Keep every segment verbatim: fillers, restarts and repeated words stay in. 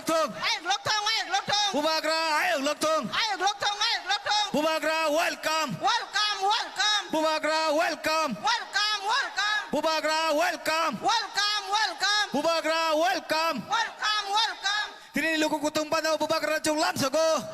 Lokthong. Ayuk lokthong, ayuk lokthong. Bubagra ayuk lokthong. Ayuk lokthong, ayuk lokthong. Bubagra welcome. Welcome, welcome. Bubagra welcome. Welcome, welcome. Bubagra welcome. Welcome, welcome. Bubagra welcome. Welcome, welcome. Tini luku kuthum pano bubagra chwng lamsogo.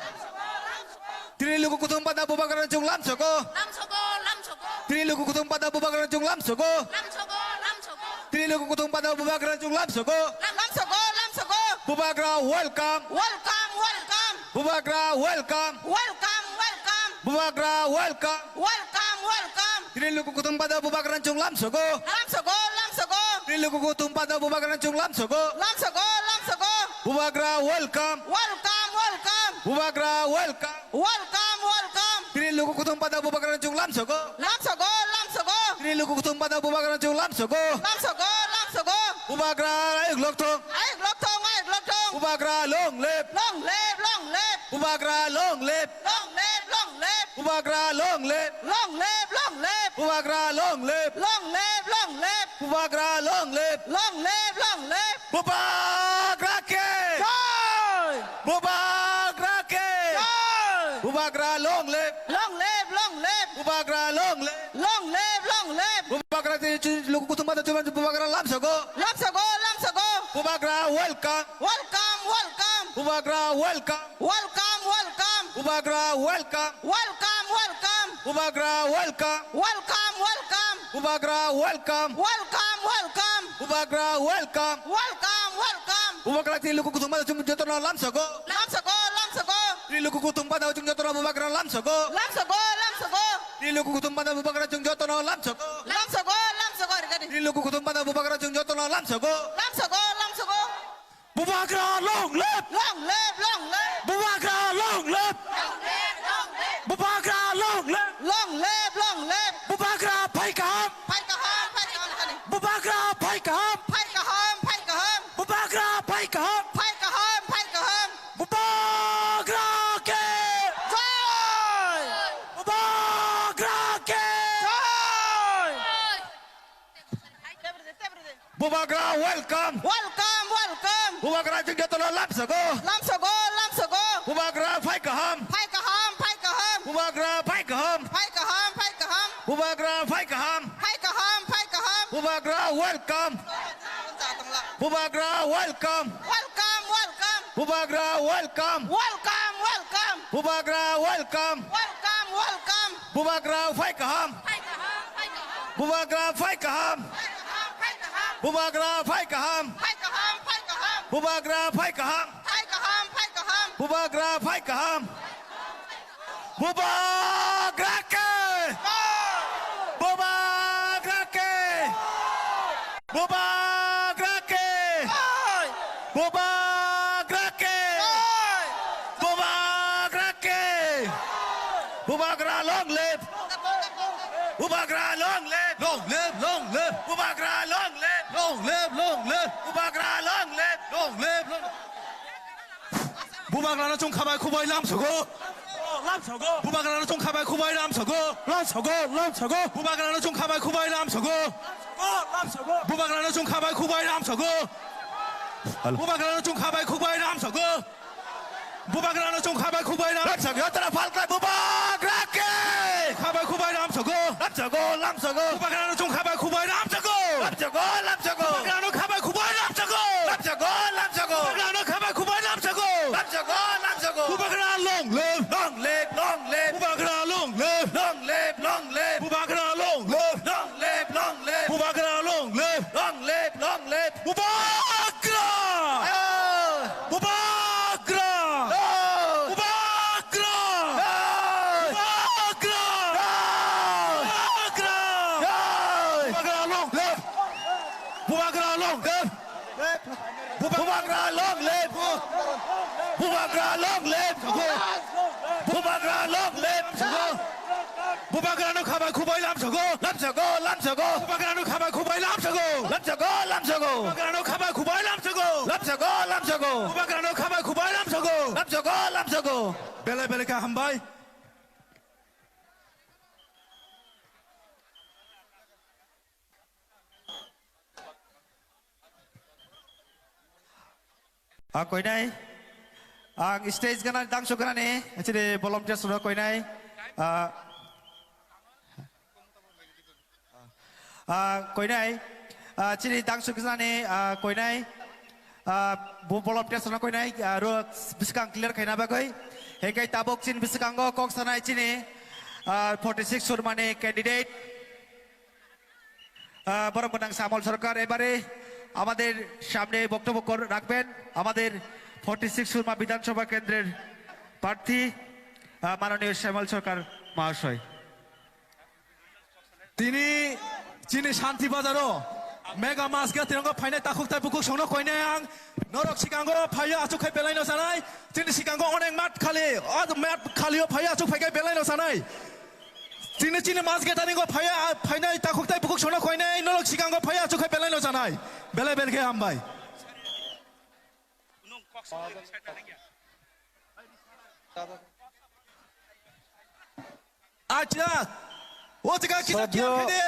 Tini luku kuthum pano bubagra chwng lamsogo. Lamsogo, lamsogo. Tini luku kuthum pano bubagra chwng lamsogo. Lamsogo, lamsogo. Tini luku kuthum pano bubagra chwng lamsogo. Lamsogo, lamsogo. Bubagra welcome. Welcome, welcome. Bubagra welcome. Welcome, welcome. Bubagra welcome. Welcome, welcome. Tini luku kuthum pano bubagra chwng lamsogo. Lamsogo, lamsogo. Tini luku kuthum pano bubagra chwng lamsogo. Lamsogo, lamsogo. Bubagra welcome. Welcome, welcome. Bubagra welcome. Welcome, welcome. Tini luku kuthum pano bubagra chwng lamsogo. Lamsogo, lamsogo. Tini luku kuthum pano bubagra chwng lamsogo. Lamsogo, lamsogo. Bubagra ayuk lokthong. Ayuk lokthong, ayuk lokthong. Bubagra long live. Long live, long live. Bubagra long live. Long live, long live. Bubagra long live. Long live, long live. Bubagra long live. Long live, long live. Bubagra long live. Long live, long live. Bubagra ke. Jai. Bubagra ke. Jai. Bubagra long live. Long live, long live. Bubagra long live. Long live, long live. Bubagra tini luku kuthum pano chwng bubagra lamsogo. Lamsogo, lamsogo. Bubagra welcome. Welcome, welcome. Bubagra welcome. Welcome, welcome. Bubagra welcome. Welcome, welcome. Bubagra welcome. Welcome, welcome. Bubagra welcome. Welcome, welcome. Bubagra welcome. Welcome, welcome. Bubagra tini luku kuthum pano chwng jotono lamsogo. Lamsogo, lamsogo. Tini luku kuthum pano chwng jotono bubagra lamsogo. Lamsogo, lamsogo. Tini luku kuthum pano bubagra chwng jotono lamsogo. Lamsogo, lamsogo, rikadi. Tini luku kuthum pano bubagra chwng jotono lamsogo. Lamsogo, lamsogo. Bubagra long live! Long live, long live! Bubagra long live! Long live, long live! Bubagra long live! Long live, long live! Bubagra phai kaham! Phai kaham, phai kaham, kani. Bubagra phai kaham! Phai kaham, phai kaham! Bubagra phai kaham! Phai kaham, phai kaham! Bubagra ke! Jai! Bubagra ke! Jai! Bubagra welcome. Welcome, welcome. Bubagra chwng jotono lamsogo. Lamsogo, lamsogo. Bubagra phai kaham. Phai kaham, phai kaham. Bubagra phai kaham. Phai kaham, phai kaham. Bubagra phai kaham. Phai kaham, phai kaham. Bubagra welcome. Bubagra welcome. Welcome, welcome. Bubagra welcome. Welcome, welcome. Bubagra welcome. Welcome, welcome. Bubagra phai kaham. Phai kaham, phai kaham. Bubagra phai kaham. Phai kaham, phai kaham. Bubagra phai kaham. Phai kaham, phai kaham. Bubagra phai kaham. Phai kaham, phai kaham. Bubagra phai kaham. Bubagra ke. Bubagra ke. Bubagra ke. Bubagra ke. Bubagra ke. Bubagra long live. Bubagra long live. Long live, long live. Bubagra long live. Long live, long live. Bubagra long live. Long live, long live. Bubagrano chwng khabai khubai lamsogo. Lamsogo. Bubagrano chwng khabai khubai lamsogo. Lamsogo, lamsogo. Bubagrano chwng khabai khubai lamsogo. Lamsogo, lamsogo. Bubagrano chwng khabai khubai lamsogo. Hello. Bubagrano chwng khabai khubai lamsogo. Bubagrano chwng khabai khubai lamsogo. Lamsogo, yatra phalkrai Bubagra ke. Khabai khubai lamsogo. Lamsogo, lamsogo. Bubagrano chwng khabai khubai lamsogo. Lamsogo, lamsogo. Bubagrano khabai khubai lamsogo. Lamsogo, lamsogo. Bubagrano khabai khubai lamsogo. Lamsogo, lamsogo. Bubagra long live. Long live, long live. Bubagra long live. Long live, long live. Bubagra long live. Long live, long live. Bubagra long live. Long live, long live. Bubagra! Jai! Bubagra! Jai! Bubagra! Jai! Bubagra! Jai! Bubagra! Jai! Bubagra long live! Bubagra long live! Bubagra long live! Bubagra long live! Bubagra long live! Bubagrano khabai khubai lamsogo. Lamsogo, lamsogo. Bubagrano khabai khubai lamsogo. Lamsogo, lamsogo. Bubagrano khabai khubai lamsogo. Lamsogo, lamsogo. Bubagrano khabai khubai lamsogo. Lamsogo, lamsogo. Belai belai kha hambai. Ah, koinai. Ang stage gana, dangso gana ni, actually volunteers rok koinai. Ah, ah, koinai. Ah, chini dangso gana ni, ah, koinai. Ah, bo volunteers rok koinai, ah, ro bwskang clear khaina bagwi. Hekai tabuk chini bwskango kok sanai chini, ah, forty six Surmani candidate. আহ, বরং বনাং শ্যামল সরকার এবারে আমাদের সামনে বক্তব্য কর-, রাখবেন আমাদের forty six Surma বিধানসভা কেন্দ্রের প্রার্থী, আহ, মাননীয় শ্যামল সরকার মহাশয়। Tini chini Shanti Bazaro mega mass gate rongo phainai takhuk tai bukhuk songno koinai ang norok sikango phaiya achuk khai belai no sanai. Chini sikango onek mat khali, o mat khalio phaiya achuk phaikai belai no sanai. Chini chini mas geta ningo phaya, phainai takhuk tai bukhuk sono khoinai, nolok sikango phaya, achuk khai belai no janai. Belai belai khe hambai. Acha, o jaga kita শ্রদ্ধেয় khe de,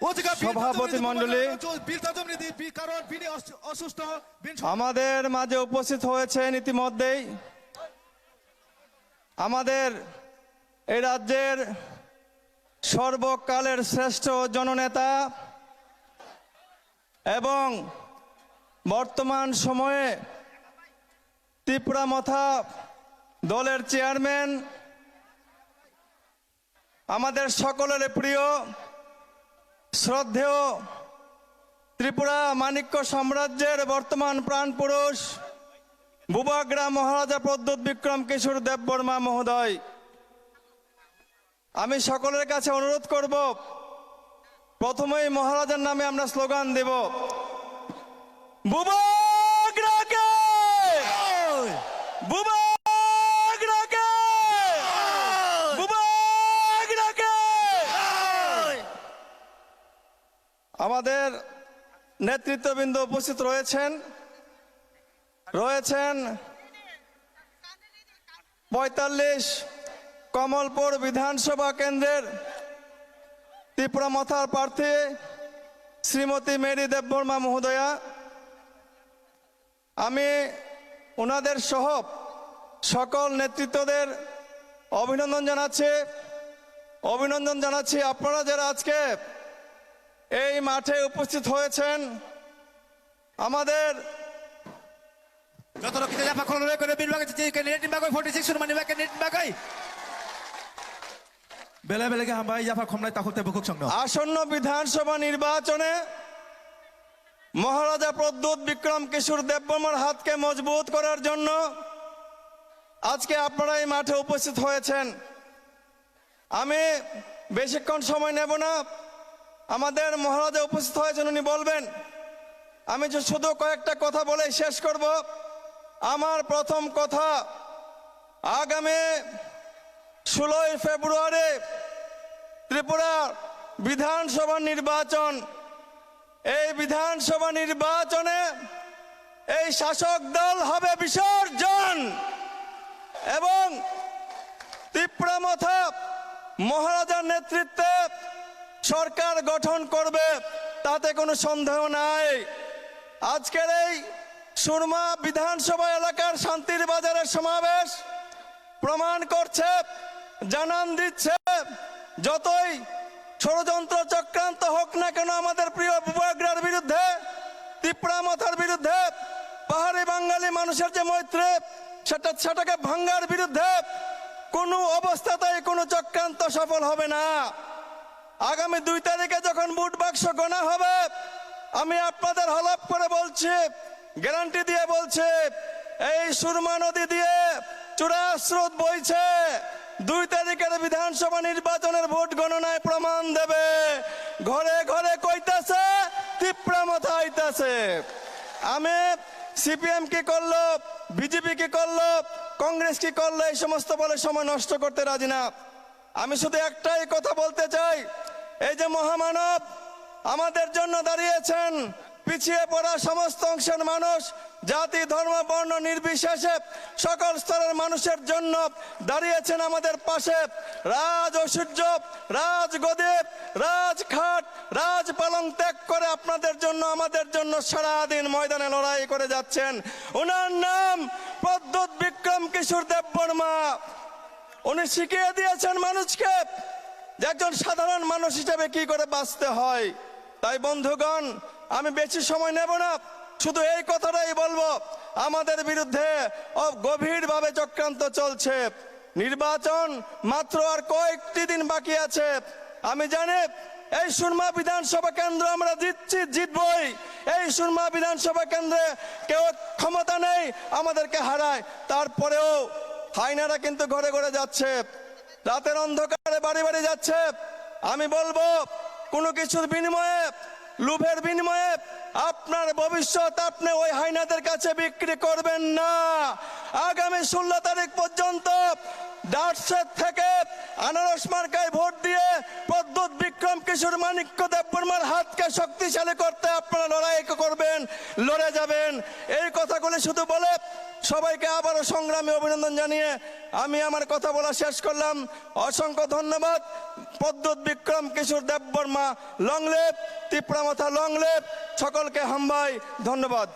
o jaga সভাপতি মণ্ডলী, bil tajom ni di, bi karon bini অসু-, অসুস্থ, bin আমাদের মাঝে উপস্থিত হয়েছেন ইতিমধ্যেই আমাদের এই রাজ্যের সর্বকালের শ্রেষ্ঠ জননেতা এবং বর্তমান সময়ে ত্রিপুরা মথা দলের চেয়ারম্যান, আমাদের সকলের প্রিয় শ্রদ্ধেয় ত্রিপুরা মাণিক্য সাম্রাজ্যের বর্তমান প্রাণপুরুষ বুবাগ্রা মহারাজা প্রদ্যুৎ বিক্রম কিশোর দেববর্মা মহোদয়, আমি সকলের কাছে অনুরোধ করব, প্রথমেই মহারাজার নামে আমরা স্লোগান দেব, বুবাগ্রাকে! বুবাগ্রাকে! বুবাগ্রাকে! আমাদের নেতৃত্ববৃন্দ উপস্থিত রয়েছেন, রয়েছেন পঁয়তাল্লিশ কমলপুর বিধানসভা কেন্দ্রের ত্রিপুরা মথার প্রার্থী শ্রীমতী মেরি দেববর্মা মহোদয়া। আমি ওনাদের সহ সকল নেতৃত্বদের অভিনন্দন জানাচ্ছি, অভিনন্দন জানাচ্ছি। আপনারা যারা আজকে এই মাঠে উপস্থিত হয়েছেন, আমাদের Joto rok kita yapha khulumlai kore bini bagwi, candidate ni bagwi, forty six Surmani bagwi, candidate ni bagwi. Belai belai khe hambai, yapha khumlai takhuk tei bukhuk songno. আসন্ন বিধানসভা নির্বাচনে মহারাজা প্রদ্যুৎ বিক্রম কিশোর দেববর্মার হাতকে মজবুত করার জন্য আজকে আপনারা এই মাঠে উপস্থিত হয়েছেন। আমি বেশিক্ষণ সময় নেব না, আমাদের মহারাজা উপস্থিত হয়েছেন, উনি বলবেন। আমি যে শুধু কয়েকটা কথা বলে শেষ করব। আমার প্রথম কথা, আগামী ষোলোই ফেব্রুয়ারি ত্রিপুরা বিধানসভা নির্বাচন। এই বিধানসভা নির্বাচনে এই শাসক দল হবে বিসর্জন এবং তিপ্রা মথা মহারাজার নেতৃত্বে সরকার গঠন করবে, তাতে কোনো সন্দেহ নাই। আজকের এই সুরমা বিধানসভা এলাকার শান্তির বাজারের সমাবেশ প্রমাণ করছে, জানান দিচ্ছে, যতই ষড়যন্ত্র চক্রান্ত হোক না কেন আমাদের প্রিয় বুবাগ্রার বিরুদ্ধে, তিপ্রা মথার বিরুদ্ধে, পাহাড়ি বাঙালি মানুষের যে মৈত্রী, সেটা, সেটাকে ভাঙ্গার বিরুদ্ধে কোনো অবস্থাতেই কোনো চক্রান্ত সফল হবে না। আগামী দুই তারিখে যখন ভোট বাক্স গণা হবে, আমি আপনাদের হলফ করে বলছি, গ্যারান্টি দিয়ে বলছি, এই সুরমা নদী দিয়ে চূড়া স্রোত বইছে। দুই তারিখের বিধানসভা নির্বাচনের ভোট গণনায় প্রমাণ দেবে। ঘরে ঘরে কইতাছে, তিপ্রা মথা আইতাছে। আমি সিপিএম কি করলো, বিজেপি কি করলো, কংগ্রেস কি করলো, এই সমস্ত বলে সময় নষ্ট করতে রাজি না। আমি শুধু একটাই কথা বলতে চাই, এই যে মহামানব আমাদের জন্য দাঁড়িয়েছেন, পিছিয়ে পড়া সমস্ত অংশের মানুষ, জাতি, ধর্ম, বর্ণ নির্বিশেষে সকল স্তরের মানুষের জন্য দাঁড়িয়েছেন আমাদের পাশে। রাজ ঐশ্বর্য, রাজগদি, রাজঘাট, রাজপালং ত্যাগ করে আপনাদের জন্য, আমাদের জন্য সারাদিন ময়দানে লড়াই করে যাচ্ছেন। ওনার নাম প্রদ্যুৎ বিক্রম কিশোর দেববর্মা। উনি শিখিয়ে দিয়েছেন মানুষকে যে একজন সাধারণ মানুষ হিসেবে কি করে বাঁচতে হয়। তাই বন্ধুগণ, আমি বেশি সময় নেব না, শুধু এই কথাটাই বলবো, আমাদের বিরুদ্ধে অ-, গভীরভাবে চক্রান্ত চলছে। নির্বাচন মাত্র আর কয়েকটি দিন বাকি আছে। আমি জানি এই সুরমা বিধানসভা কেন্দ্র আমরা জিতছি, জিতবই। এই সুরমা বিধানসভা কেন্দ্রে কেউ ক্ষমতা নেই আমাদেরকে হারায়, তারপরেও হায়নারা কিন্তু ঘরে ঘরে যাচ্ছে। রাতের অন্ধকারে বাড়ি বাড়ি যাচ্ছে। আমি বলবো, কোনো কিছুর বিনিময়ে, লোভের বিনিময়ে আপনার ভবিষ্যৎ আপনি ওই হায়নাদের কাছে বিক্রি করবেন না। আগামী ষোলো তারিখ পর্যন্ত ডার্সের থেকে আনারস মার্কায় ভোট দিয়ে প্রদ্যুৎ বিক্রম কিশোর মাণিক্য দেববর্মার হাতকে শক্তিশালী করতে আপনারা লড়াই করবেন, লড়ে যাবেন। এই কথাগুলি শুধু বলে সবাইকে আবারও সংগ্রামী অভিনন্দন জানিয়ে আমি আমার কথা বলা শেষ করলাম। অসংখ্য ধন্যবাদ। প্রদ্যুৎ বিক্রম কিশোর দেববর্মা, long live, তিপ্রা মথা, long live। সকলকে হামবাই, ধন্যবাদ।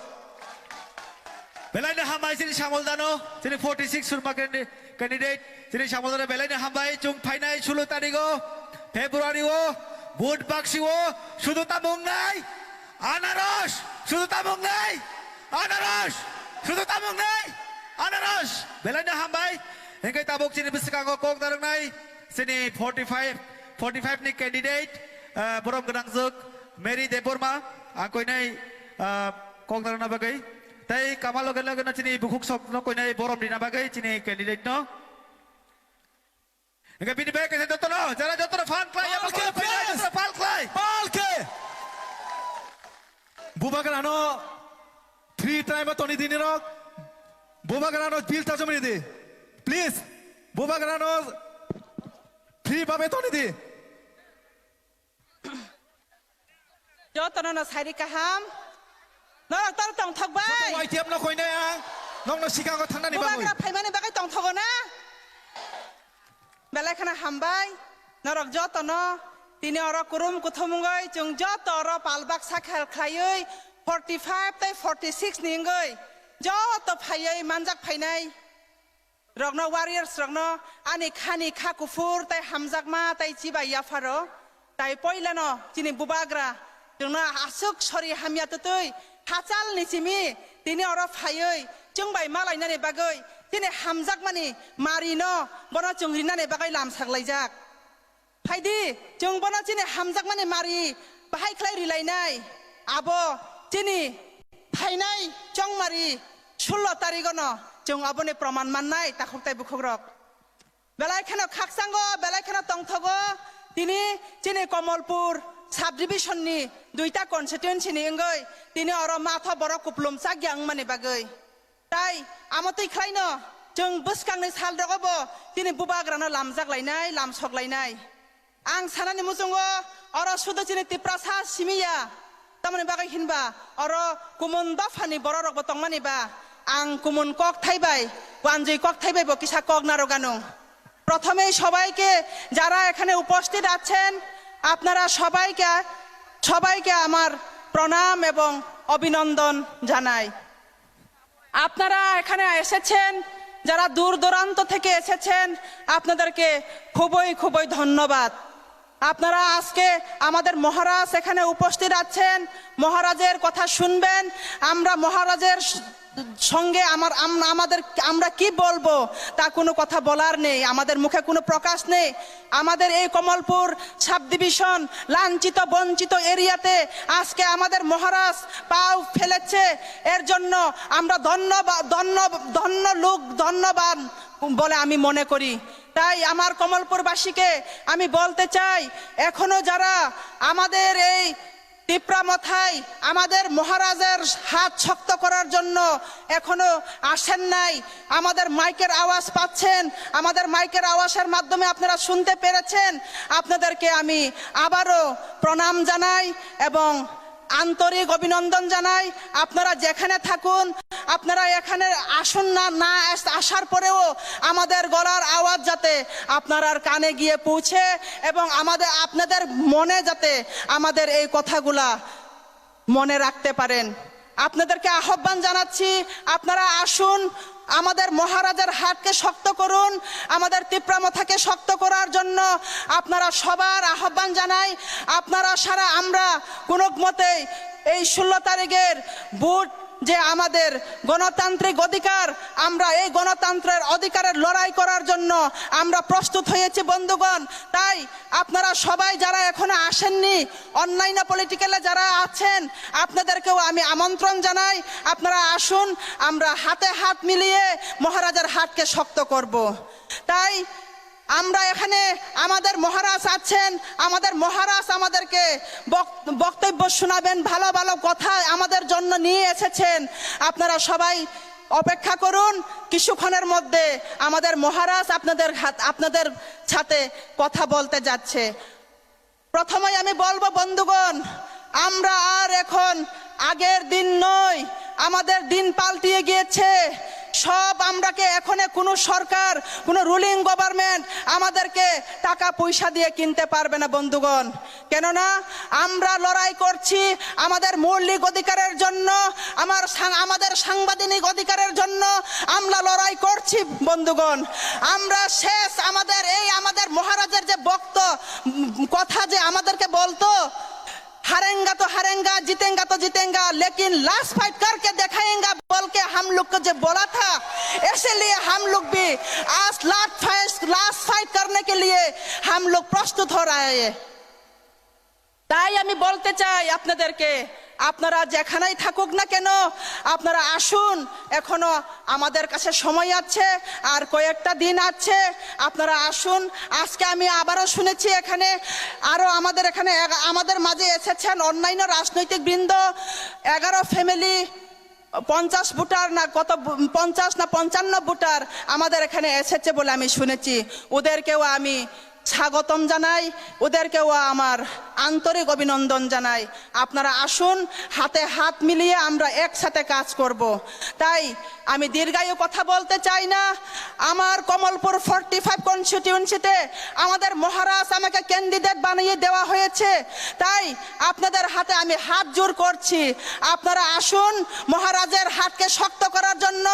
Belai no hambai chini Samol Dano, chini forty six Surma candi-, candidate, chini Samol Dano belai no hambai, chwng phainai sullo tarigo February o, vote bakshi o, sudu tamung nai, anaros, sudu tamung nai, anaros, sudu tamung nai, anaros, belai no hambai. Hingke tabuk chini bwskango kok narwknai, chini forty five, forty five ni candidate, ah, borom gwnangjwk Mary Debbarma, ang koinai, ah, kok narwkna bagwi. Tei kama loge loge no chini bukhuk sok no koinai borom rina bagwi chini candidate no. Hingke bini bagwi kaisa jotono, jara jotono phan khlai, Palke, jotono phan khlai, please. Jotono phan khlai. Palke. Bubagrano free time o toni dini rok. Bubagrano bill ta jomni di. Please. Bubagrano free babe toni di. Jotono no sari kaham. Norok tor tongthok bai. Joto Y T F no koinai ang. Nokno sikango thangnani bagwi. Bubagra phaimani bagwi tongthogo na? Belai kheno hambai. Norok jotono tini oro kurum kuthum wngwi chwng joto oro palbak sakhel khlaiwi forty five tei forty six ni wngwi joto phaiwi manjak phainai. Rokno, warriors rokno ani khani kha kuphur tei hamjakma tei chibai yapharo. Tai poilano chini bubagra chwngno aswk sori hamya twtwi hachalni simi tini oro phaiwi chwng bai malainani bagwi chini hamjakmani marino bono chwng rinani bagwi lamsaklaijak. Phaidi, chwng bono chini hamjakmani mari bahai khlai rilainai. Abo chini phainai chongmari sullo tarigono chwng aboni proman mannai, takhuk tei bukhukrok. Belai kheno khakchango, belai kheno tongthogo, tini chini Komolpur subdivision ni duita constituency ni wngwi tini oro matho borok kuplum chakya wngmani bagwi. Tai amo twi khlaino chwng bwskangni sal rogo bo chini bubagrano lamjak lainai, lamsok lainai. Ang sanani muchungo oro sudu chini Tiprasa simi ya. Tamoni bagwi hinba oro kumun dophani bororokbo tongmani ba ang kumun kokthai bai, wanjwi kokthai bai bo kisa kok narwgano. প্রথমেই সবাইকে, যারা এখানে উপস্থিত আছেন, আপনারা সবাইকে, সবাইকে আমার প্রণাম এবং অভিনন্দন জানাই। আপনারা এখানে এসেছেন, যারা দূর দূরান্ত থেকে এসেছেন, আপনাদেরকে খুবই, খুবই ধন্যবাদ। আপনারা আজকে আমাদের মহারাজ এখানে উপস্থিত আছেন, মহারাজের কথা শুনবেন। আমরা মহারাজের স-, সঙ্গে আমার, আম-, আমাদের, আমরা কি বলবো, তা কোনো কথা বলার নেই, আমাদের মুখে কোনো প্রকাশ নেই। আমাদের এই কমলপুর সাব ডিভিশন লাঞ্ছিত বঞ্চিত এরিয়াতে আজকে আমাদের মহারাজ পাও ফেলেছে, এর জন্য আমরা ধন্যবাদ, ধন্য, ধন্য লোক, ধন্যবান বলে আমি মনে করি। তাই আমার কমলপুরবাসীকে আমি বলতে চাই, এখনো যারা আমাদের এই তিপ্রা মথায় আমাদের মহারাজের হাত শক্ত করার জন্য এখনো আসেন নাই, আমাদের মাইকের আওয়াজ পাচ্ছেন, আমাদের মাইকের আওয়াজের মাধ্যমে আপনারা শুনতে পেরেছেন, আপনাদেরকে আমি আবারও প্রণাম জানাই এবং আন্তরিক অভিনন্দন জানাই। আপনারা যেখানে থাকুন, আপনারা এখানে আসুন না, না আস-, আসার পরেও আমাদের গলার আওয়াজ যাতে আপনারার কানে গিয়ে পৌঁছে এবং আমাদের, আপনাদের মনে যাতে আমাদের এই কথাগুলা মনে রাখতে পারেন। আপনাদেরকে আহ্বান জানাচ্ছি, আপনারা আসুন, আমাদের মহারাজার হাতকে শক্ত করুন, আমাদের তিপ্রা মথাকে শক্ত করার জন্য আপনারা সবার আহ্বান জানাই। আপনারা সারা আমরা কোনো মতেই এই ষোলো তারিখের ভোট যে আমাদের গণতান্ত্রিক অধিকার, আমরা এই গণতন্ত্রের অধিকারের লড়াই করার জন্য আমরা প্রস্তুত হয়েছি বন্ধুগণ। তাই আপনারা সবাই যারা এখনো আসেননি, অনলাইনে পলিটিক্যালে যারা আছেন, আপনাদেরকেও আমি আমন্ত্রণ জানাই, আপনারা আসুন, আমরা হাতে হাত মিলিয়ে মহারাজার হাতকে শক্ত করব। তাই আমরা এখানে, আমাদের মহারাজ আছেন, আমাদের মহারাজ আমাদেরকে বক-, বক্তব্য শোনাবেন, ভালো ভালো কথা আমাদের জন্য নিয়ে এসেছেন। আপনারা সবাই অপেক্ষা করুন, কিছুক্ষণের মধ্যে আমাদের মহারাজ আপনাদের হাত, আপনাদের সাথে কথা বলতে যাচ্ছে। প্রথমেই আমি বলবো বন্ধুগণ, আমরা আর এখন আগের দিন নই, আমাদের দিন পাল্টিয়ে গিয়েছে। সব আমরাকে এখনে কোনো সরকার, কোনো রুলিং গভর্নমেন্ট আমাদেরকে টাকা পয়সা দিয়ে কিনতে পারবে না বন্ধুগণ। কেননা আমরা লড়াই করছি আমাদের মৌলিক অধিকারের জন্য, আমার সাং-, আমাদের সাংবিধানিক অধিকারের জন্য আমরা লড়াই করছি বন্ধুগণ। আমরা শেষ, আমাদের এই আমাদের মহারাজের যে বক্ত, উম, কথা যে আমাদেরকে বলতো, হারেঙ্গা তো হারেঙ্গা, জিতেঙ্গা তো জিতেঙ্গা, লেকিন লাস্ট ফাইট করকে দেখায়েঙ্গা বলকে হাম লোগ কো যে বলা থা, ইসিলিয়ে হাম লোগ ভি আজ লাস্ট ফাইট, লাস্ট ফাইট করনে কে লিয়ে হাম লোগ প্রস্তুত হো রাহে হ্যায়। তাই আমি বলতে চাই আপনাদেরকে, আপনারা যেখানেই থাকুক না কেন, আপনারা আসুন, এখনো আমাদের কাছে সময় আছে, আর কয়েকটা দিন আছে, আপনারা আসুন। আজকে আমি আবারও শুনেছি এখানে আরও আমাদের এখানে এগা-, আমাদের মাঝে এসেছেন অন্যান্য রাজনৈতিক বৃন্দ, এগারো ফ্যামিলি, পঞ্চাশ ভোটার না কত ভো-, পঞ্চাশ না পঞ্চান্ন ভোটার আমাদের এখানে এসেছে বলে আমি শুনেছি। ওদেরকেও আমি স্বাগতম জানাই, ওদেরকেও আমার আন্তরিক অভিনন্দন জানাই। আপনারা আসুন, হাতে হাত মিলিয়ে আমরা একসাথে কাজ করব। তাই আমি দীর্ঘায়ু কথা বলতে চাই না। আমার কমলপুর ফর্টি ফাইভ কনস্টিটিউয়েন্সিতে আমাদের মহারাজ আমাকে ক্যান্ডিডেট বানিয়ে দেওয়া হয়েছে। তাই আপনাদের হাতে আমি হাত জোড় করছি, আপনারা আসুন, মহারাজের হাতকে শক্ত করার জন্য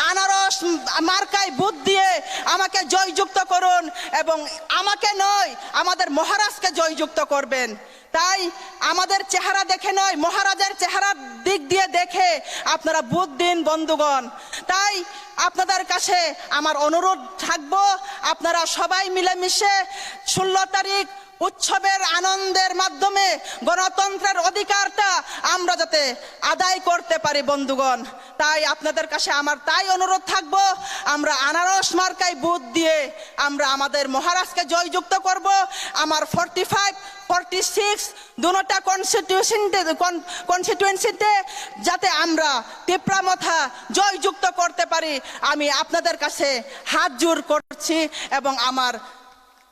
আনারস মার্কায় ভোট দিয়ে আমাকে জয়যুক্ত করুন এবং আমাকে নয়, আমাদের মহারাজকে জয়যুক্ত করবেন। তাই আমাদের চেহারা দেখে নয়, মহারাজের চেহারার দিক দিয়ে দেখে আপনারা ভোট দিন বন্ধুগণ। তাই আপনাদের কাছে আমার অনুরোধ থাকবো, আপনারা সবাই মিলেমিশে ষোলো তারিখ উৎসবের আনন্দের মাধ্যমে গণতন্ত্রের অধিকারটা আমরা যাতে আদায় করতে পারি বন্ধুগণ। তাই আপনাদের কাছে আমার তাই অনুরোধ থাকবো, আমরা আনারস মার্কায় ভোট দিয়ে আমরা আমাদের মহারাজকে জয়যুক্ত করব। আমার ফর্টি ফাইভ, ফর্টি সিক্স দুনোটা কনস্টিটিউশন, কন-, কনস্টিটুয়েন্সিতে যাতে আমরা তিপ্রা মথা জয়যুক্ত করতে পারি, আমি আপনাদের কাছে হাত জোড় করছি এবং আমার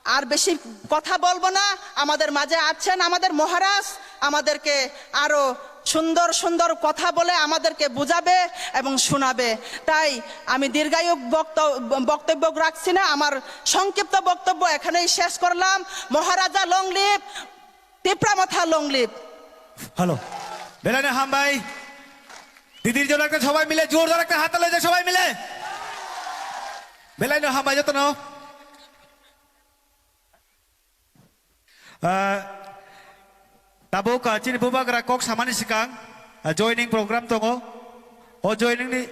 আর বেশি কথা বলবো না। আমাদের মাঝে আছেন আমাদের মহারাজ, আমাদেরকে আরো সুন্দর সুন্দর কথা বলে আমাদেরকে বুঝাবে এবং শোনাবে। তাই আমি দীর্ঘায়ু বক্ত-, বক্তব্য রাখছি না, আমার সংক্ষিপ্ত বক্তব্য এখানেই শেষ করলাম। মহারাজা লং লিভ, তিপ্রা মথা লং লিভ। হ্যালো, বেলাইনো হামবাই। দিদির জন্য একটা সবাই মিলে জোরদার একটা হাততালি হয়ে যায় সবাই মিলে। বেলাইনো হামবাই যত নাও। Ah, tabuk, ah, chini bubagra kok samani sikang, ah, joining program tongo. O joining ni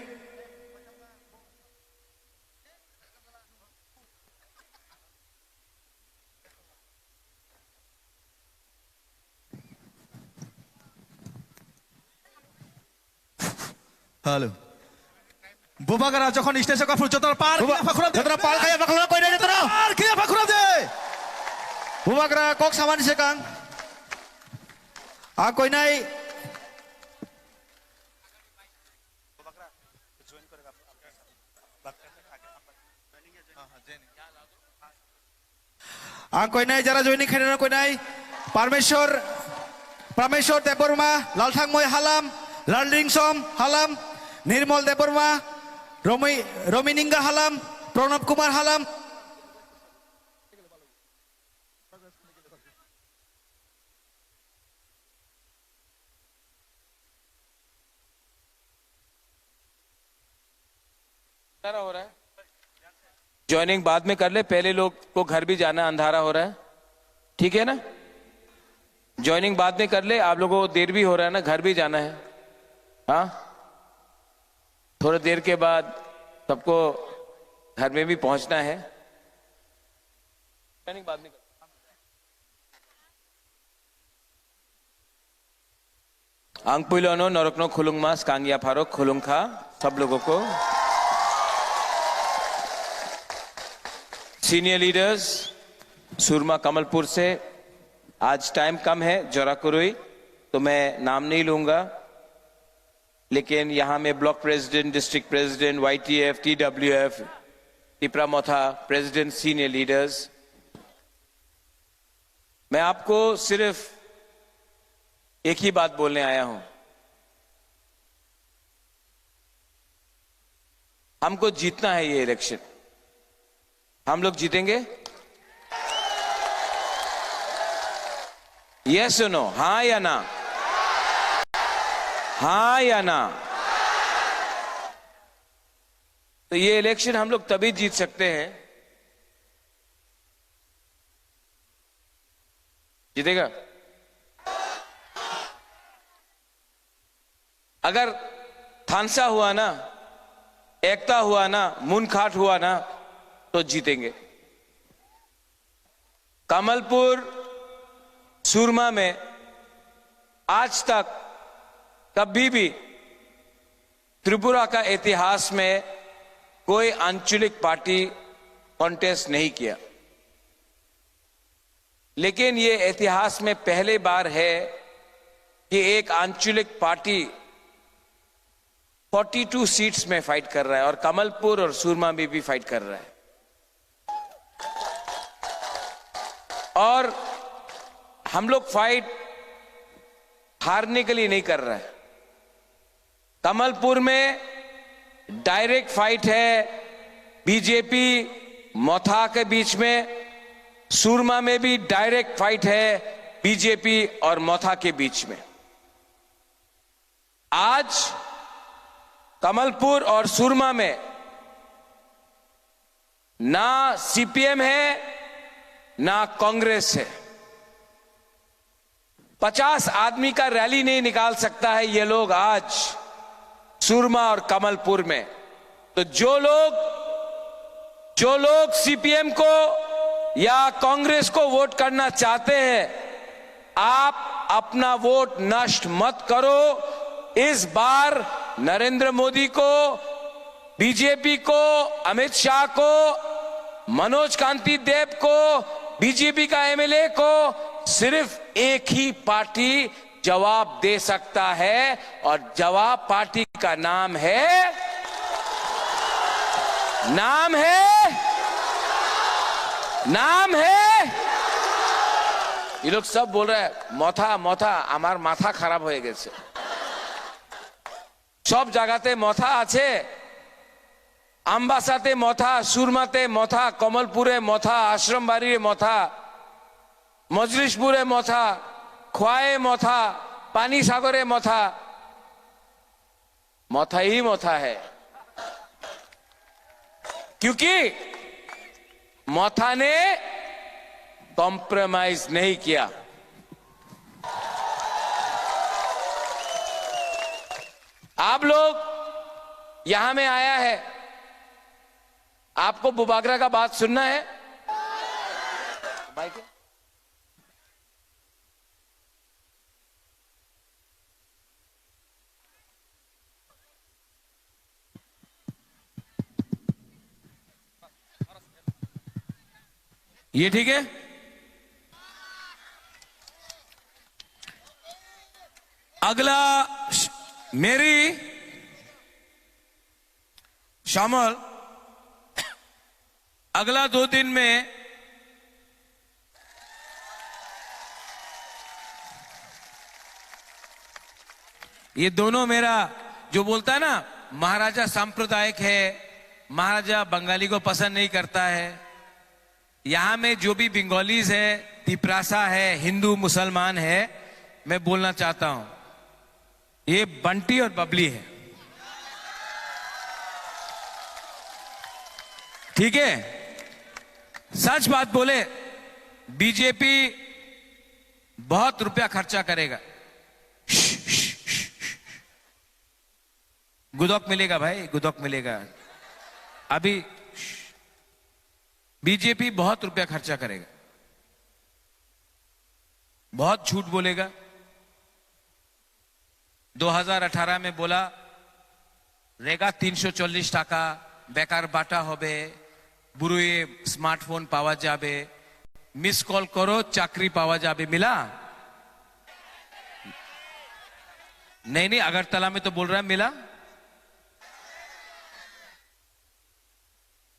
Hello. Bubagra jokhon stage o kaphru jotono par Buba-, khiya phakhurab de. Jotono par khiya phakhurab koi na jotono. Par khiya phakhurab de. Bubagra kok samani sekang. A koinai. Ang koinai jara joining khainai koinai. Parmeshwar, Prameshwar Debbarma, Lalthangmoi Halam, Lalringsom Halam, Nirmal Debbarma, Romi, Romininga Halam, Pranab Kumar Halam. अंधारा हो रहा है। ज्वाइनिंग बाद में कर ले, पहले लोग को घर भी जाना है, अंधारा हो रहा है, ठीक है ना? ज्वाइनिंग बाद में कर ले, आप लोगों को देर भी हो रहा है ना, घर भी जाना है। हाँ, थोड़ा देर के बाद सबको घर में भी पहुंचना है। ज्वाइनिंग बाद में कर। Ang puilono norokno khulungma, skang yapharo khulungkha sab logo ko. Senior leaders, Surma Kamalpur se, aaj time kam hai, jora kurui, to main naam nahi lunga, lekin yahan mein block president, district president, Y T F, T W F, Tipra Motha president, senior leaders, मैं आपको सिर्फ एक ही बात बोलने आया हूं, हमको जीतना है ये इलेक्शन। हम लोग जीतेंगे? यस और नो, हाँ या ना? हाँ या ना? तो ये इलेक्शन हम लोग तभी जीत सकते हैं, जीतेगा। अगर थानसा हुआ ना, एकता हुआ ना, मुनखाट हुआ ना, तो जीतेंगे। कमलपुर सुरमा में आज तक कभी भी त्रिपुरा का इतिहास में कोई आंचलिक पार्टी कॉन्टेस्ट नहीं किया। लेकिन ये इतिहास में पहली बार है कि एक आंचलिक पार्टी बयालीस सीट्स में फाइट कर रहा है और कमलपुर और सुरमा में भी फाइट कर रहा है। और हम लोग फाइट हारने के लिए नहीं कर रहा है। कमलपुर में डायरेक्ट फाइट है बीजेपी मोथा के बीच में, सुरमा में भी डायरेक्ट फाइट है बीजेपी और मोथा के बीच में। आज कमलपुर और सुरमा में ना सीपीएम है, ना कांग्रेस है। पचास आदमी का रैली नहीं निकाल सकता है ये लोग आज सुरमा और कमलपुर में। तो जो लोग, जो लोग सीपीएम को या कांग्रेस को वोट करना चाहते हैं, आप अपना वोट नष्ट मत करो। इस बार नरेंद्र मोदी को, बीजेपी को, अमित शाह को, मनोज कांति देव को, बीजेपी का एमएलए को सिर्फ एक ही पार्टी जवाब दे सकता है और जवाब पार्टी का नाम है, नाम है, नाम है। ये लोग सब बोल रहे हैं, "मोथा, मोथा, हमार माथा खराब हो गए।" सब জায়গাতে মথা আছে। আমবাসাতে মথা, সুরমাতে মথা, কমলপুরে মথা, আশ্রমবাড়ির মথা, মজলিশপুরে মথা, খোয়ায়ে মথা, পানিসাগরে মথা। মথা হি মথা হে। क्योंकि मोथा ने कॉम्प्रोमाइज नहीं किया। आप लोग यहां में आया है, आपको बुबागरा का बात सुनना है? भाई के? ये ठीक है। अगला श-, मेरी शामिल अगला दो दिन में, ये दोनों मेरा जो बोलता है ना, महाराजा सांप्रदायिक है, महाराजा बंगाली को पसंद नहीं करता है। यहाँ में जो भी बंगालीज है, तिपरासा है, हिंदू मुसलमान है, मैं बोलना चाहता हूं, ये बंटी और बबली है। ठीक है, सच बात बोले, बीजेपी बहुत रुपया खर्चा करेगा। गुदक मिलेगा भाई, गुदक मिलेगा। अभी बीजेपी बहुत रुपया खर्चा करेगा, बहुत झूठ बोलेगा। दो हज़ार अठारह में बोला, रेगा तीन सौ चालीस टाका, बेकार बाटा होबे, बुरुए स्मार्टफोन पावा जाबे, मिस कॉल करो, चाकरी पावा जाबे। मिला? नहीं, नहीं, अगरतला में तो बोल रहा है, मिला?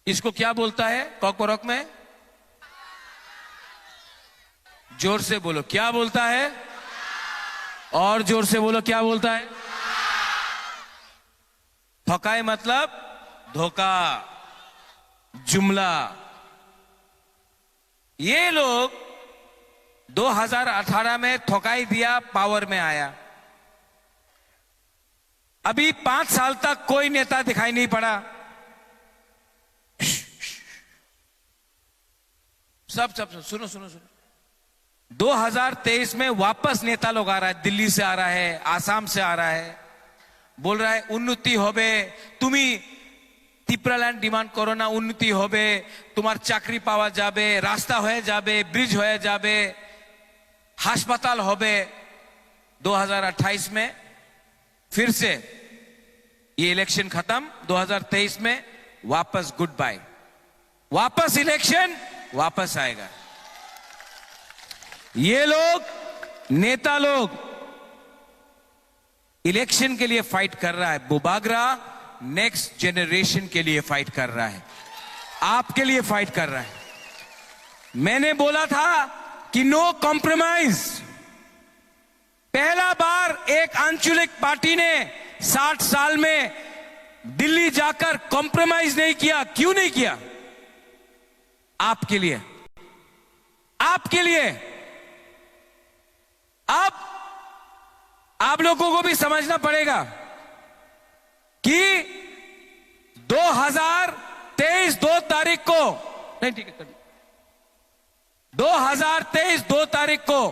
इसको क्या बोलता है कॉकबरक में? जोर से बोलो, क्या बोलता है? और जोर से बोलो, क्या बोलता है? ठकाई मतलब धोखा, जुमला। ये लोग दो हज़ार अठारह में ठकाई दिया, पावर में आया। अभी पांच साल तक कोई नेता दिखाई नहीं पड़ा। सब, सब, सब, सुनो, सुनो, सुनो। दो हज़ार तेईस में वापस नेता लोग आ रहा है, दिल्ली से आ रहा है, आसाम से आ रहा है, बोल रहा है, "उन्नति होबे, तुमी तिप्रालैंड डिमांड करो ना, उन्नति होबे, तुम्हार चाकरी पावा जाबे, रास्ता होए जाबे, ब्रिज होए जाबे, हास्पताल होबे।" दो हज़ार अट्ठाईस में फिर से ये इलेक्शन खत्म, दो हज़ार तेईस में वापस गुड बाय, वापस इलेक्शन, वापस आएगा। ये लोग, नेता लोग इलेक्शन के लिए फाइट कर रहा है, बुबागरा नेक्स्ट जनरेशन के लिए फाइट कर रहा है, आपके लिए फाइट कर रहा है। मैंने बोला था कि नो कॉम्प्रोमाइज। पहला बार एक आंचलिक पार्टी ने साठ साल में दिल्ली जाकर कॉम्प्रोमाइज नहीं किया। क्यों नहीं किया? आपके लिए, आपके लिए। अब आप लोगों को भी समझना पड़ेगा कि दो हज़ार तेईस दो तारीख को, नहीं, ठीक है, कर दो हज़ार तेईस दो तारीख को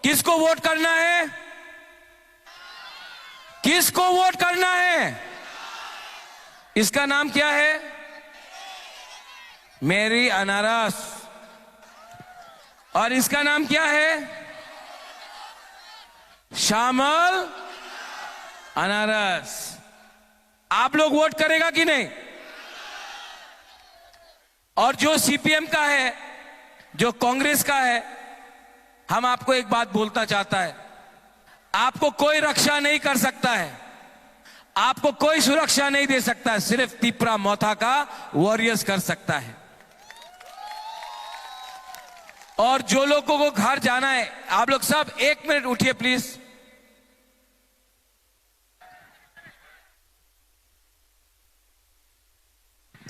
किसको वोट करना है? किसको वोट करना है? इसका नाम क्या है? मेरी अनारस। और इसका नाम क्या है? श्यामल अनारस। आप लोग वोट करेगा कि नहीं? और जो सीपीएम का है, जो कांग्रेस का है, हम आपको एक बात बोलना चाहता है, आपको कोई रक्षा नहीं कर सकता है, आपको कोई सुरक्षा नहीं दे सकता है, सिर्फ तिप्रा मोथा का वॉरियर्स कर सकता है। और जो लोगों को घर जाना है, आप लोग सब एक मिनट उठिए प्लीज।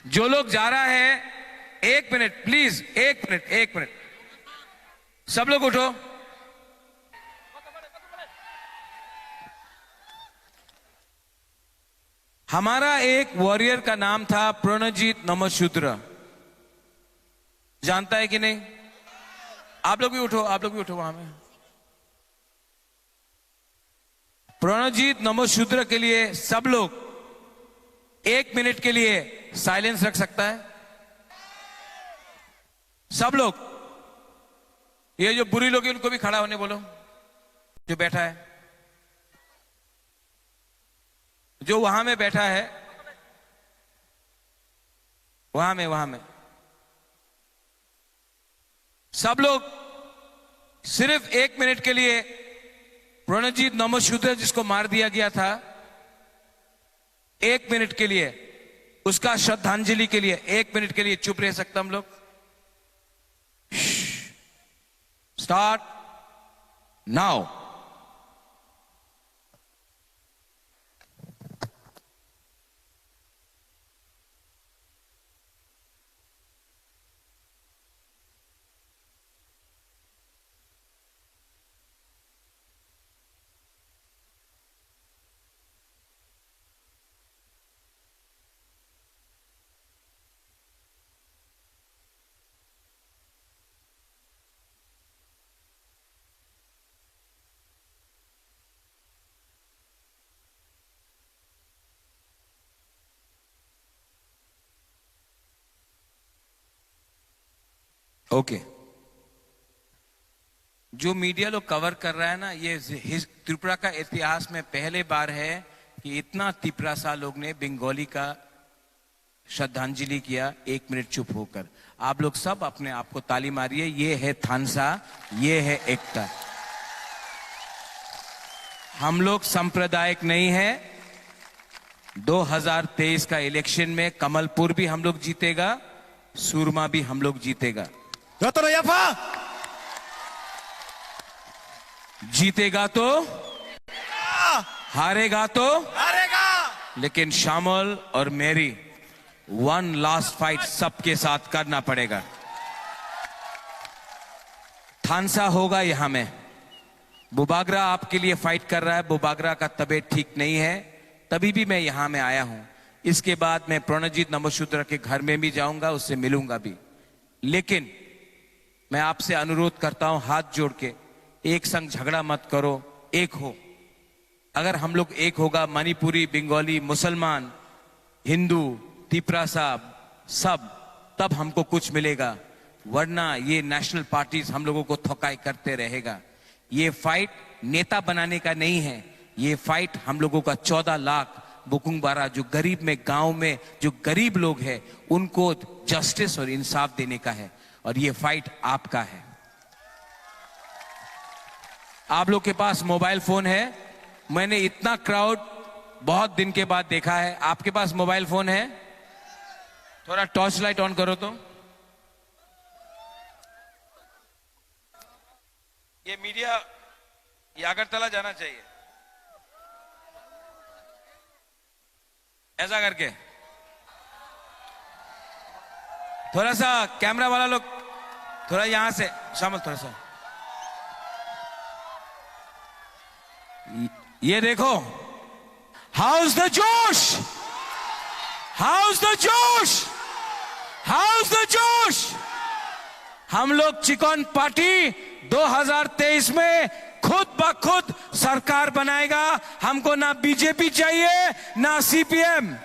जो लोग जा रहा है, एक मिनट प्लीज, एक मिनट, एक मिनट, सब लोग उठो। हमारा एक वॉरियर का नाम था प्रणजीत नमशूद्र, जानता है कि नहीं? आप लोग भी उठो, आप लोग भी उठो वहां में। प्रणजीत नमशूद्र के लिए सब लोग एक मिनट के लिए साइलेंस रख सकता है? सब लोग, ये जो बुरी लोग हैं, उनको भी खड़ा होने बोलो, जो बैठा है, जो वहां में बैठा है, वहां में, वहां में। सब लोग सिर्फ एक मिनट के लिए प्रणजीत नमशूद्र जिसको मार दिया गया था, एक मिनट के लिए उसका श्रद्धांजलि के लिए एक मिनट के लिए चुप रह सकता हम लोग? Start now. ओके। जो मीडिया लोग कवर कर रहा है ना, ये हिस- त्रिपुरा का इतिहास में पहले बार है कि इतना तिपरासा लोग ने बंगाली का श्रद्धांजलि किया। एक मिनट चुप होकर आप लोग सब अपने आप को ताली मारिए। ये है थानसा, ये है एकता। हम लोग सांप्रदायिक नहीं है। दो हज़ार तेईस का इलेक्शन में कमलपुर भी हम लोग जीतेगा, सूरमा भी हम लोग जीतेगा। Jotono yapha. जीतेगा तो, हारेगा तो, हारेगा. लेकिन श्यामल और मेरी वन लास्ट फाइट सबके साथ करना पड़ेगा। थानसा होगा यहाँ में। बुबागरा आपके लिए फाइट कर रहा है। बुबागरा का तबीयत ठीक नहीं है, तभी भी मैं यहाँ में आया हूँ। इसके बाद मैं प्रणजीत नमोशूद्र के घर में भी जाऊंगा, उससे मिलूंगा भी। लेकिन मैं आपसे अनुरोध करता हूं, हाथ जोड़ के, एक संग झगड़ा मत करो, एक हो। अगर हम लोग एक होगा, मणिपुरी, बंगाली, मुसलमान, हिंदू, तिपरासा, सब, तब हमको कुछ मिलेगा, वरना ये नेशनल पार्टीज हम लोगों को थकाई करते रहेगा। ये फाइट नेता बनाने का नहीं है, ये फाइट हम लोगों का चौदह लाख बुकुंगबारा, जो गरीब में, गांव में जो गरीब लोग हैं, उनको जस्टिस और इंसाफ देने का है। और ये फाइट आपका है। आप लोग के पास मोबाइल फोन है, मैंने इतना क्राउड बहुत दिन के बाद देखा है। आपके पास मोबाइल फोन है, थोड़ा टॉर्च लाइट ऑन करो तो। ये मीडिया, ये अगरतला जाना चाहिए। ऐसा करके थोड़ा सा कैमरा वाला लोग, थोड़ा यहाँ से, शामिल थोड़ा सा। ये देखो, हाउस द जोश, हाउस द जोश, हाउस द जोश। हम लोग चिकन पार्टी दो हज़ार तेईस में खुद ब खुद सरकार बनाएगा। हमको ना बीजेपी चाहिए, ना सीपीएम।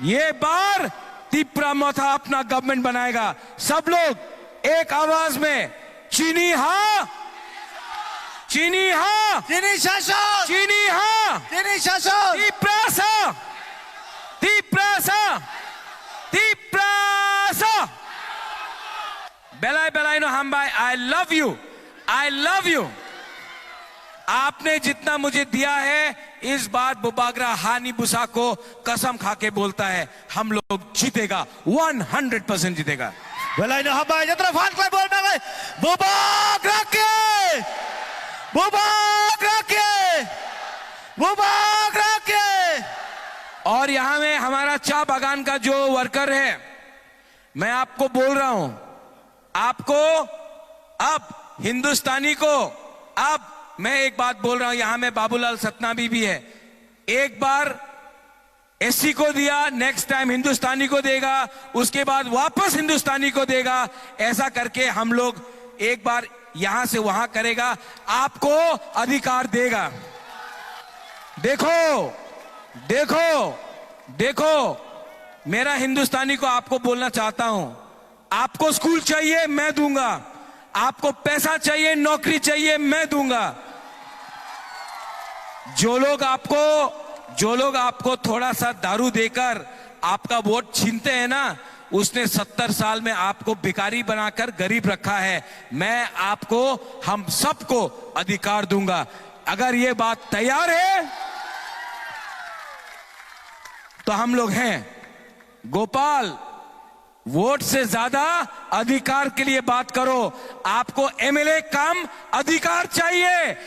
ये बार तिपरा मोथा अपना गवर्नमेंट बनाएगा। सब लोग एक आवाज में, चिनी हा, चिनी हा, Chini Shashan! चिनी हा, Chini Shashan! तिपरासा, तिपरासा, Tiprasa. Belai belai no hambai, I love you, I love you. आपने जितना मुझे दिया है, इस बार बुबागरा हानि बुसा को कसम खा के बोलता है, हम लोग जीतेगा, वन हंड्रेड परसेंट जीतेगा। Belai no hambai, jatra fan khlai bol nangai. Bubagra ke! Bubagra ke! Bubagra ke! और यहाँ में हमारा चा बागान का जो वर्कर है, मैं आपको बोल रहा हूं, आपको अब हिंदुस्तानी को, अब मैं एक बात बोल रहा हूं, यहां में बाबूलाल सतनामी भी है, एक बार एससी को दिया, नेक्स्ट टाइम हिंदुस्तानी को देगा, उसके बाद वापस हिंदुस्तानी को देगा। ऐसा करके हम लोग एक बार यहां से वहां करेगा, आपको अधिकार देगा। देखो, देखो, देखो, मेरा हिंदुस्तानी को आपको बोलना चाहता हूं, आपको स्कूल चाहिए, मैं दूंगा। आपको पैसा चाहिए, नौकरी चाहिए, मैं दूंगा। जो लोग आपको, जो लोग आपको थोड़ा सा दारू देकर आपका वोट छीनते हैं ना, उसने सत्तर साल में आपको भिखारी बनाकर गरीब रखा है। मैं आपको, हम सबको अधिकार दूंगा। अगर ये बात तैयार है, तो हम लोग हैं। गोपाल, वोट से ज्यादा अधिकार के लिए बात करो। आपको एमएलए कम, अधिकार चाहिए।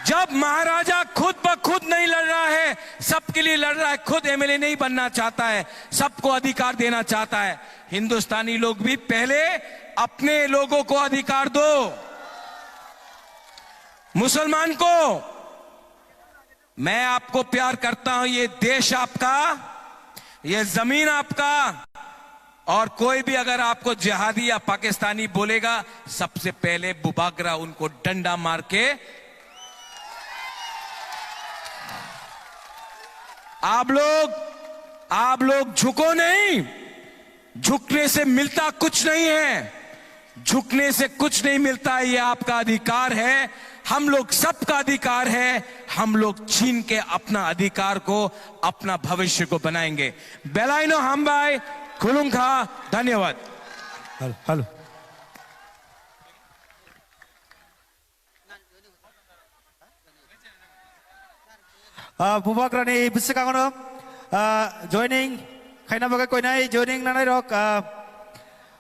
जब महाराजा खुद ब खुद नहीं लड़ रहा है, सबके लिए लड़ रहा है, खुद एमएलए नहीं बनना चाहता है, सबको अधिकार देना चाहता है। हिंदुस्तानी लोग भी पहले अपने लोगों को अधिकार दो। मुसलमान को, मैं आपको प्यार करता हूं, ये देश आपका, ये जमीन आपका, और कोई भी अगर आपको जिहादी या पाकिस्तानी बोलेगा, सबसे पहले बुबागरा उनको डंडा मार के, आप लोग, आप लोग झुको नहीं, झुकने से मिलता कुछ नहीं है। झुकने से कुछ नहीं मिलता है, ये आपका अधिकार है। हम लोग सबका अधिकार है। हम लोग छीन के अपना अधिकार को, अपना भविष्य को बनाएंगे। Belaino hambai, khulumkha, dhanyawad. Hello, hello. Ah, bubagrani bwskango, ah, joining khaina bagwi koinai joining nanai rok, ah,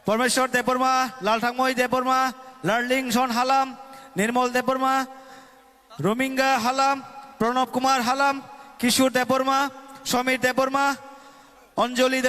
Parmeshwar Debbarma, Lalthangmoi Debbarma, Larling Son Halam, Nirmol Debbarma, Rominga Halam, Pranab Kumar Halam, Kishore Debbarma, Samir Debbarma, Anjali